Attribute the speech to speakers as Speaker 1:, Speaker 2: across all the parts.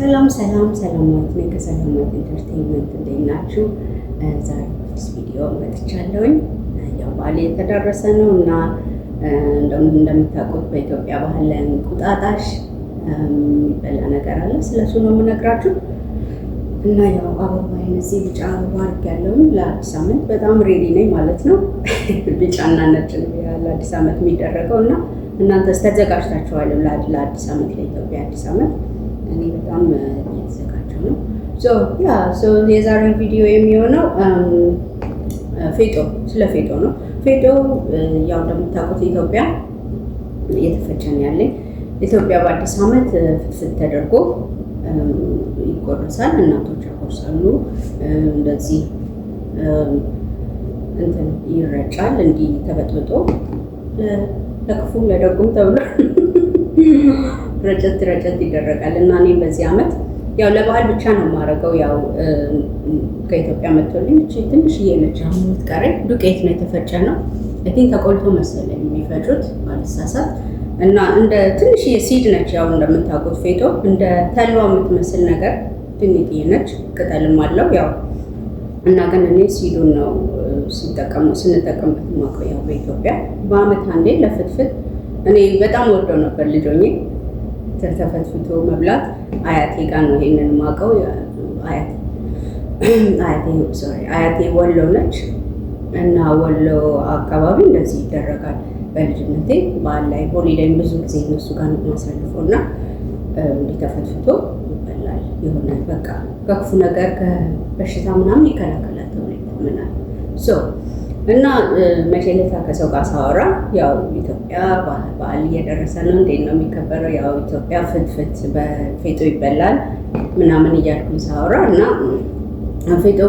Speaker 1: ሰላም ሰላም ሰላም ማለት ነው። ከሰላማዊት Entertainment እንዴት ናችሁ? ዛሬ በአዲስ ቪዲዮ መጥቻለሁኝ። ያው በዓል የተደረሰ ነው እና እንደምታውቁት በኢትዮጵያ ባህል ላይ እንቁጣጣሽ የሚበላ ነገር አለ። ስለሱ ነው የምነግራችሁ። እና ያው አበባ እነዚህ ቢጫ አበባ አድርጌያለሁኝ። ለአዲስ ዓመት በጣም ready ነኝ ማለት ነው። ቢጫና ነጭ ነው ለአዲስ ዓመት የሚደረገው። እና እናንተስ ተዘጋጅታችኋል? ለአዲስ ዓመት፣ ለኢትዮጵያ አዲስ ዓመት እኔ በጣም እየተዘጋጀሁ ነው። Yeah, so የዛሬው ቪዲዮ የሚሆነው ፌጦ፣ ስለ ፌጦ ነው። ፌጦ ያው እንደምታውቁት ኢትዮጵያ እየተፈጨ ነው ያለኝ። ኢትዮጵያ በአዲስ ዓመት ፍትፍት ተደርጎ ይቆረሳል። እናቶች ያጎርሳሉ። እንደዚህ እንትን ይረጫል፣ እንዲህ ተበጥብጦ ለክፉም ለደጉም ተብሎ ረጨት ረጨት ይደረጋል። እና እኔም በዚህ ዓመት ያው ለበዓል ብቻ ነው የማደርገው። ያው ከኢትዮጵያ መጥቶልኝ እቺ ትንሽዬ ነች አሁን የምትቀረኝ። ዱቄት ነው፣ የተፈጨ ነው። I think ተቆልቶ መሰለኝ የሚፈጩት ባልሳሳት። እና እንደ ትንሽዬ seed ነች። ያው እንደምታውቁት ፌጦ እንደ ተልባ የምትመስል ነገር ትንሽዬ ነች። ቅጠልም አለው ያው። እና ግን እኔ seed ኡን ነው ሲጠቀሙ ስንጠቀምበት የማውቀው። ያው በኢትዮጵያ በአመት አንዴ ለፍትፍት እኔ በጣም ወደው ነበር ልጅ ሆኜ ተፈትፍቶ መብላት። አያቴ ጋር ነው ይሄንን የማውቀው። አያቴ፣ sorry፣ አያቴ ወሎ ነች እና ወሎ አካባቢ እንደዚህ ይደረጋል። በልጅነቴ በዓል ላይ holiday ን ብዙ ጊዜ እነሱ ጋር ነው የማሳልፈው እና እንዲህ ተፈትፍቶ ይበላል። የሆነ በቃ ከክፉ ነገር ከበሽታ ምናምን ይከላከላል ተብሎ ይታመናል። So እና መቼ ዕለት ከሰው ጋር ሳወራ ያው ኢትዮጵያ በዓል እየደረሰ ነው፣ እንዴት ነው የሚከበረው? ያው ኢትዮጵያ ፍትፍት በፌጦ ይበላል ምናምን እያልኩኝ ሳወራ እና ፌጦ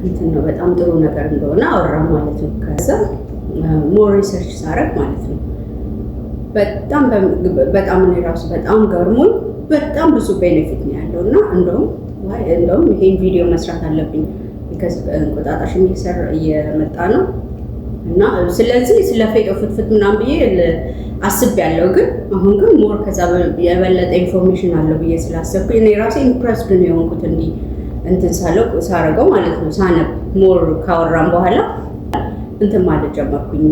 Speaker 1: እንትን ነው፣ በጣም ጥሩ ነገር እንደሆነ አወራ ማለት ነው። ከዛ more research ሳረግ ማለት ነው በጣም በጣም እኔ ራሱ በጣም ገርሞኝ በጣም ብዙ benefit ነው ያለው። እና እንደውም ይሄን ቪዲዮ መስራት አለብኝ because እንቁጣጣሽ እየመጣ ነው እና ስለዚህ ስለ ፌጦ ፍትፍት ምናምን ብዬ አስቤያለሁ። ግን አሁን ግን more ከዛ የበለጠ information አለው ብዬ ስላሰብኩኝ እኔ ራሴ impressed ነው የሆንኩት እንዲህ እንትን ሳለው ሳረገው ማለት ነው። ሳነብ more ካወራም በኋላ እንትን ማለት ጀመርኩኝ።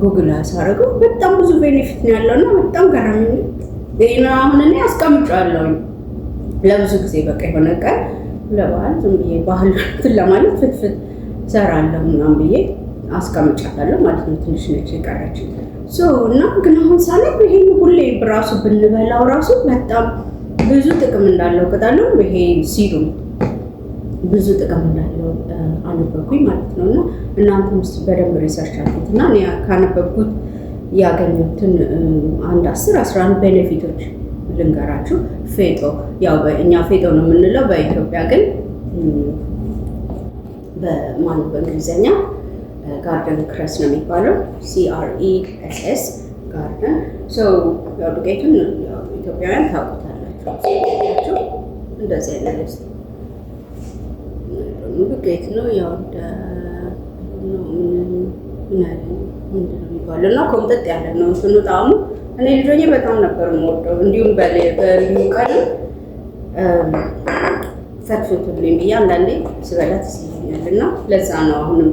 Speaker 1: ጉግል ሳረገው በጣም ብዙ benefit ነው ያለው እና በጣም ገረመኝ። ይሄን አሁን እኔ አስቀምጫለሁኝ ለብዙ ጊዜ። በቃ የሆነ ቀን ለበዓል ዝም ብዬ ባህል እንትን ለማለት ፍትፍት እሰራለሁ ምናምን ብዬ አስቀምጫታለሁ ማለት ነው። ትንሽ ነች የቀረችኝ። So እና ግን አሁን ሳነብ ይሄን ሁሌ ራሱ ብንበላው ራሱ በጣም ብዙ ጥቅም እንዳለው፣ ቅጠሉ ይሄ seed ኡ ብዙ ጥቅም እንዳለው አነበብኩኝ ማለት ነው። እና እናንተም እስኪ በደንብ research አድርጉት እና እኔ ካነበብኩት ያገኘሁትን አንድ 10 11 benefit ኦች ልንገራችሁ። ፌጦ ያው እኛ ፌጦ ነው የምንለው፣ በኢትዮጵያ ግን በማን በእንግሊዝኛ garden cress ነው የሚባለው። CRESS garden። ያው ዱቄቱን ኢትዮጵያውያን ታውቁታላችሁ። እንደዚህ አይነት ዱቄት ነው። ያው እንደ ምንድን ነው የሚባለው እና ኮምጠጥ ያለ ነው እንትኑ ጣዕሙ። እኔ ልጅ ሆኜ በጣም ነበር የምወደው። እንዲሁም በልዩ ቀን ፈትፍቱልኝ ብዬ አንዳንዴ ስበላ ትዝ ይለኛል እና ለዛ ነው አሁንም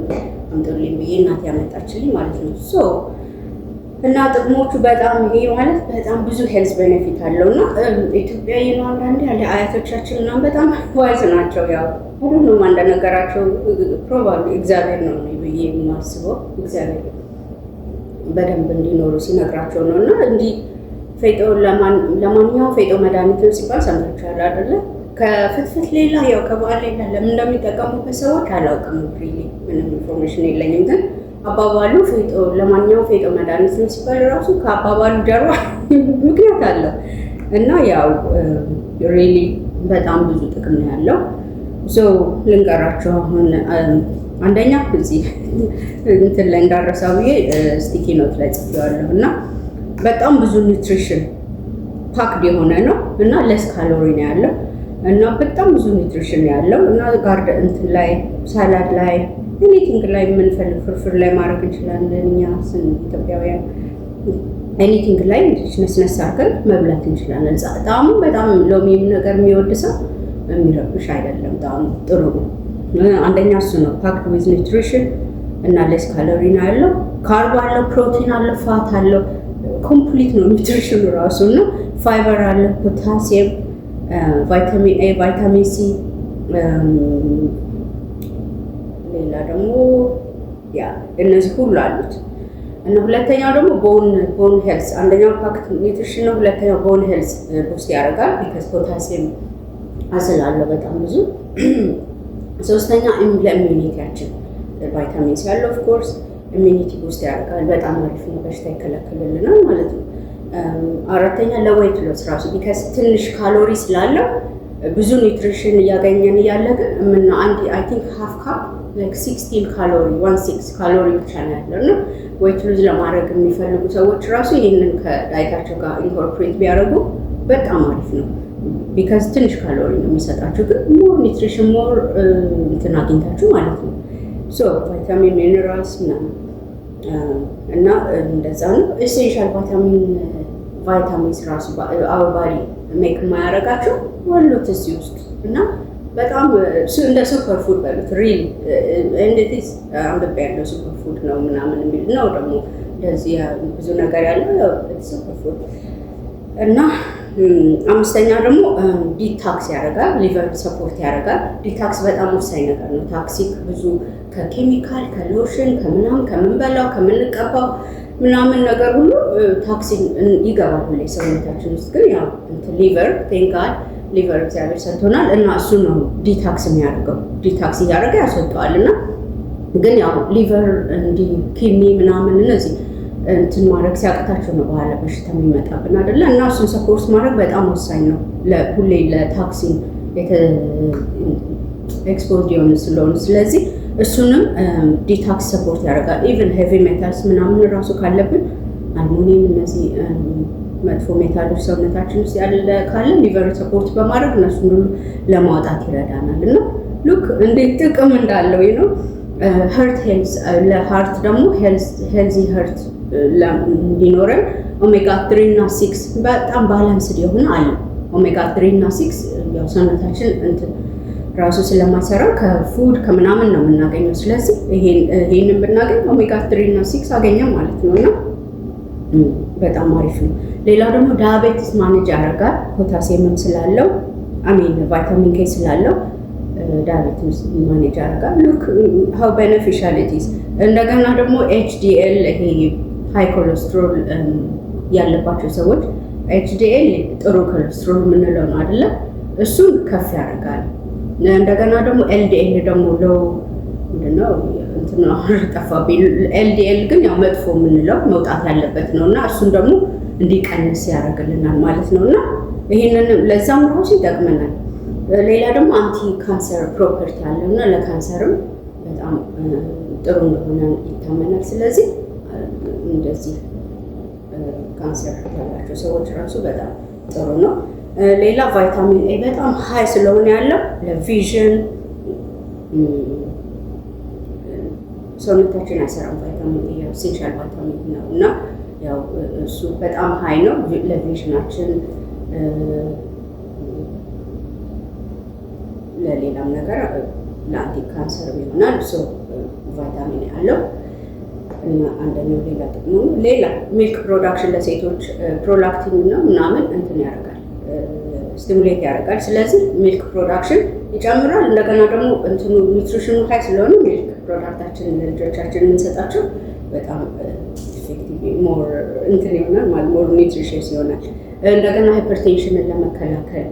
Speaker 1: አምጡልኝ ብዬ እናቴ ያመጣችልኝ ማለት ነው። So እና ጥቅሞቹ በጣም፣ ይሄ ማለት በጣም ብዙ health benefit አለው። እና ኢትዮጵያዊ ነው አንዳንዴ ያለ አያቶቻችን ምናምን በጣም wise ናቸው። ያው ሁሉም እንደነገራቸው probably እግዚአብሔር ነው ብዬ የማስበው፣ እግዚአብሔር በደንብ እንዲኖሩ ሲነግራቸው ነው። እና እንዲህ ፌጦ ለማንኛውም ፌጦ መድኃኒት ነው ሲባል ሰምታችኋል አይደለ? ከፍትፍት ሌላ፣ ያው ከበዓል ሌላ ለምን እንደሚጠቀሙበት ሰዎች አላውቅም። Really ምንም information የለኝም። ግን አባባሉ ፌጦ ለማንኛውም ፌጦ መድኃኒት ነው ሲባል ራሱ ከአባባሉ ጀርባ ምክንያት አለው። እና ያው really በጣም ብዙ ጥቅም ነው ያለው። So ልንገራችሁ አሁን። አንደኛ እዚህ እንትን ላይ እንዳረሳ ብዬ sticky note ላይ ጽፌዋለሁ። እና በጣም ብዙ nutrition packed የሆነ ነው እና less calorie ነው ያለው እና በጣም ብዙ nutrition ነው ያለው። እና garden እንትን ላይ፣ salad ላይ፣ anything ላይ የምንፈልግ ፍርፍር ላይ ማድረግ እንችላለን እኛ ኢትዮጵያውያን። Anything ላይ ነስነስ አድርገን መብላት እንችላለን። ጣዕሙ በጣም ሎሚ ነገር የሚወድ ሰው የሚረብሽ አይደለም። ጣዕሙ ጥሩ ነው። አንደኛ እሱ ነው። Packed with nutrition እና less calorie ነው ያለው። Carb አለው፣ ፕሮቲን አለው፣ fat አለው። Complete ነው nutrition ኑ ራሱ እና ፋይበር አለው፣ ፖታሲየም፣ vitamin A፣ vitamin C፣ ሌላ ደግሞ yeah እነዚህ ሁሉ አሉት። እና ሁለተኛው ደግሞ bone health፣ አንደኛው packed nutrition ነው። ሁለተኛው bone health boost ያደርጋል because potassium ስላለው በጣም ብዙ። ሶስተኛ ለ immunity ያችን vitamin C ያለው of course immunity boost ያደርጋል። በጣም አሪፍ ነው፣ በሽታ ይከላከልልናል ማለት ነው። አራተኛ ለ weight loss ራሱ because ትንሽ ካሎሪ ስላለው ብዙ nutrition እያገኘን እያለ ግን ምና አንድ I think half cup like 16 calorie፣ 16 ካሎሪ ብቻ ነው ያለው እና weight lose ለማድረግ የሚፈልጉ ሰዎች ራሱ ይህንን ከ diet ኣቸው ጋር incorporate ቢያደርጉ በጣም አሪፍ ነው። Because ትንሽ ካሎሪ ነው የሚሰጣችሁ፣ ግን more nutrition፣ more እንትን አግኝታችሁ ማለት ነው። So vitamin፣ minerals ምናምን እና እንደዛ ነው። Essential vitamins ራሱ our body make የማያደርጋቸው አሉት እዚህ ውስጥ እና በጣም እንደ super food በሉት፣ really እንዴት አንብቤ ያለው super food ነው ምናምን የሚል ነው። ደግሞ እንደዚህ ብዙ ነገር ያለው super food። እና አምስተኛ ደግሞ detox ያደርጋል፣ liver support ያደርጋል። Detox በጣም ወሳኝ ነገር ነው። Toxic ብዙ ከኬሚካል፣ ከሎሽን፣ ከምናምን፣ ከምንበላው፣ ከምንቀባው ምናምን ነገር ሁሉ toxin ይገባል ሁሌ ሰውነታችን ውስጥ። ግን ያው liver፣ thank God liver እግዚአብሔር ሰጥቶናል እና እሱ ነው detox የሚያደርገው። Detox እያደረገ ያስወጣዋል። እና ግን ያው liver እንዲህ kidney ምናምን እነዚህ እንትን ማድረግ ሲያቅታቸው ነው በኋላ በሽታ የሚመጣብን አይደለ? እና እሱን support ማድረግ በጣም ወሳኝ ነው። ሁሌ ለ toxin expose የሆኑ ስለሆኑ፣ ስለዚህ እሱንም detox support ያደርጋል። Even heavy metals ምናምን ራሱ ካለብን፣ አልሙኒየም፣ እነዚህ መጥፎ metal ኦች ሰውነታችን ውስጥ ያለ ካለ liver support በማድረግ እነሱን ሁሉ ለማውጣት ይረዳናል። እና look እንዴት ጥቅም እንዳለው ነው። Heart health፣ ለ heart ደግሞ healthy heart እንዲኖረን ኦሜጋ 3 እና 6 በጣም balanced የሆነ አለ። ኦሜጋ 3 እና 6 ያው ሰውነታችን እንትን ራሱ ስለማይሰራ ከ food ከምናምን ነው የምናገኘው። ስለዚህ ይሄንን ብናገኝ ኦሜጋ 3 እና 6 አገኘ ማለት ነው እና በጣም አሪፍ ነው። ሌላው ደግሞ diabetes manage ያደርጋል። ፖታሲየምም ስላለው፣ I mean vitamin K ስላለው diabetes manage ያደርጋል። Look how beneficial it is። እንደገና ደግሞ HDL፣ ይሄ high cholesterol ያለባቸው ሰዎች፣ HDL ጥሩ ኮሌስትሮል የምንለው ነው አይደለ? እሱን ከፍ ያደርጋል። እንደገና ደግሞ LDL ደግሞ low ምንድነው እንትን ጠፋብኝ። LDL ግን ያው መጥፎ የምንለው መውጣት ያለበት ነው እና እሱን ደግሞ እንዲቀንስ ያደርግልናል ማለት ነው እና ይህንን ለዛም ራሱ ይጠቅመናል። ሌላ ደግሞ anti cancer property አለው እና ለካንሰርም በጣም ጥሩ እንደሆነ ይታመናል። ስለዚህ እንደዚህ ካንሰር ያላቸው ሰዎች ራሱ በጣም ጥሩ ነው። ሌላ vitamin A በጣም high ስለሆነ ያለው ለ vision፣ ሰውነታችን አይሰራም። Vitamin A essential vitamin ነው እና ያው እሱ በጣም high ነው ለ vision ኣችን፣ ለሌላም ነገር ለ anti cancer ይሆናል። ቫይታሚን ያለው እና አንደኛው ሌላ ጥቅሙ ነው። ሌላ milk production ለሴቶች prolactin ነው ምናምን እንትን ያደርጋል፣ stimulate ያደርጋል። ስለዚህ milk production ይጨምራል። እንደገና ደግሞ እንትኑ nutrition ኑ high ስለሆነ milk product ኣችን ለልጆቻችን የምንሰጣቸው በጣም effective፣ more እንትን ይሆናል ማለት more nutritious ይሆናል። እንደገና hypertension ን ለመከላከል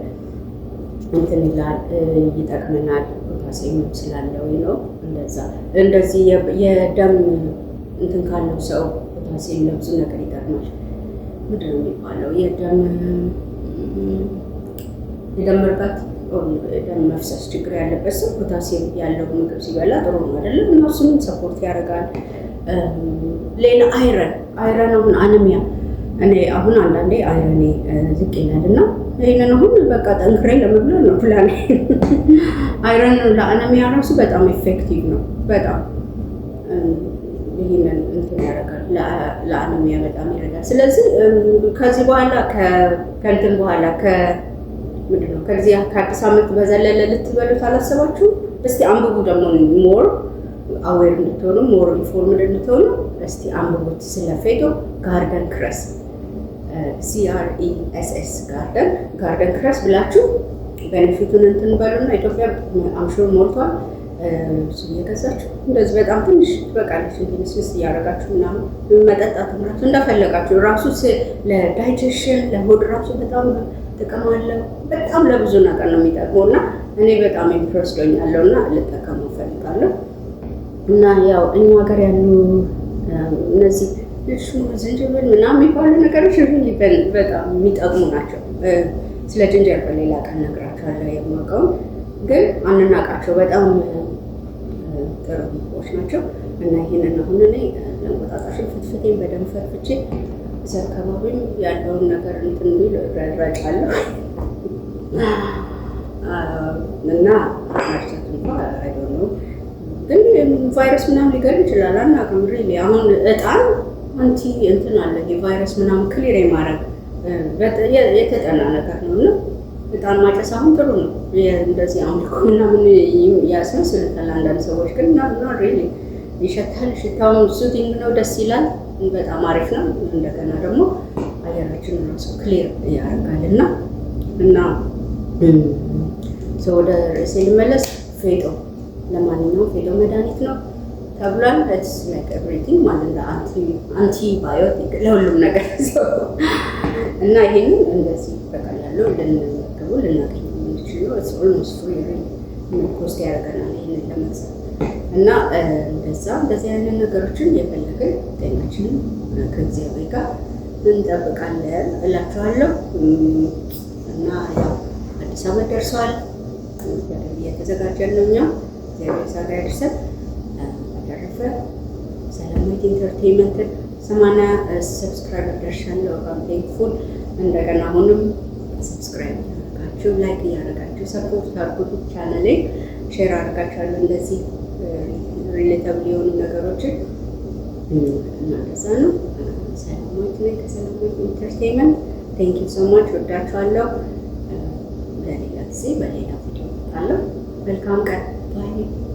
Speaker 1: እንትን ይላል፣ ይጠቅመናል። ፖታሲየም ስላለው ነው። እንደዛ እንደዚህ የደም እንትን ካለው ሰው ፖታሲየም ለብዙ ነገር ይጠቅማል። ምንድን ነው የሚባለው? የደም መርጋት፣ የደም መፍሰስ ችግር ያለበት ሰው ፖታሲየም ያለው ምግብ ሲበላ ጥሩ ነው አይደለም? እና እሱንም support ያደርጋል። ሌላ iron፣ iron አሁን anemia፣ እኔ አሁን አንዳንዴ iron ኔ ዝቅ ይላል እና ይህንን አሁን በቃ ጠንክሬ ለመብላት ነው ፕላኔ። Iron ለ anemia ራሱ በጣም effective ነው። በጣም ይህንን እንትን ያደርጋል፣ ለ anemia በጣም ይረዳል። ስለዚህ ከዚህ በኋላ፣ ከእንትን በኋላ፣ ምንድን ነው፣ ከዚህ ከአዲስ ዓመት በዘለለ ልትበሉት አላሰባችሁም? እስቲ አንብቡ ደግሞ፣ more aware እንድትሆኑ፣ more informed እንድትሆኑ እስቲ አንብቡት ስለ ፌጦ። Garden cress፣ CRESS፣ garden cress ብላችሁ benefit ኡን እንትን በሉና ኢትዮጵያ I'm sure ሞልቷል። እሱ እየገዛችሁ እንደዚህ በጣም ትንሽ ትበቃለች። እንትን እያደረጋችሁ ምናምን መጠጣትም ራሱ እንደፈለጋችሁ፣ ራሱ ለ digestion፣ ለሆድ ራሱ በጣም ጥቅም አለው። በጣም ለብዙ ነገር ነው የሚጠቅመው እና እኔ በጣም impressed ሆኛለሁ እና ልጠቀመው እፈልጋለሁ። እና ያው እኛ ሀገር ያሉ እነዚህ ዝንጅብል ምናምን የሚባሉ ነገሮች በጣም የሚጠቅሙ ናቸው። ስለ ginger በሌላ ቀን እነግራችኋለሁ የማውቀውን፣ ግን አንናቃቸው፣ በጣም ጥሩ ምግቦች ናቸው። እና ይህንን አሁን እኔ ለእንቁጣጣሽን ፍትፍቴን በደንብ ፈትፍቼ እዚህ አካባቢም ያለውን ነገር እንትን ቢል ረጫለሁ እና መርጨት እንኳ I don't know፣ ግን ቫይረስ ምናምን ሊገል ይችላል፣ አናውቅም። Really አሁን እጣን anti እንትን አለ፣ የቫይረስ ምናምን clear የማድረግ የተጠና ነገር ነው እና እጣን ማጨስ አሁን ጥሩ ነው። እንደዚህ አምልኮ ምናምን ያስመስሉታል አንዳንድ ሰዎች፣ ግን not really። ይሸታል። ሽታውም soothing ነው፣ ደስ ይላል። በጣም አሪፍ ነው። እንደገና ደግሞ አየራችን ራሱ clear ያደርጋል እና so ወደ ርዕሴ ልመለስ። ፌጦ፣ ለማንኛውም ፌጦ መድኃኒት ነው ተብሏል። It's like everything ማለት ነው፣ አንቲባዮቲክ ለሁሉም ነገር። እና ይሄንን እንደዚህ በቀላሉ ልንመገቡ ልናገኝ የምንችል ነው። It's almost free፣ ምን cost ያደርገናል ይሄንን ለመግዛት? እና እንደዛ እንደዚህ አይነት ነገሮችን እየፈለግን ጤናችንን ከእግዚአብሔር ጋር እንጠብቃለን እላችኋለሁ። እና ያው አዲስ ዓመት ደርሷል። በደንብ እየተዘጋጀን ነው እኛ። እግዚአብሔር እዛ ጋር ያድርሰን። በተረፈ ሰላማዊት Entertainment ን 80 subscriber ደርሻለሁ። በጣም thankful። እንደገና አሁንም subscribe እያደረጋችሁ፣ like እያደረጋችሁ support አድርጉት። ቻናሌ share አድርጋችኋለሁ እንደዚህ relatable የሆኑ ነገሮችን እና እንደዛ ነው። ሰላማዊት ነኝ ከሰላማዊት Entertainment። Thank you so much፣ ወዳችኋለሁ። ለሌላ ጊዜ በሌላ ቪዲዮ እመጣለሁ። መልካም ቀን፣ bye።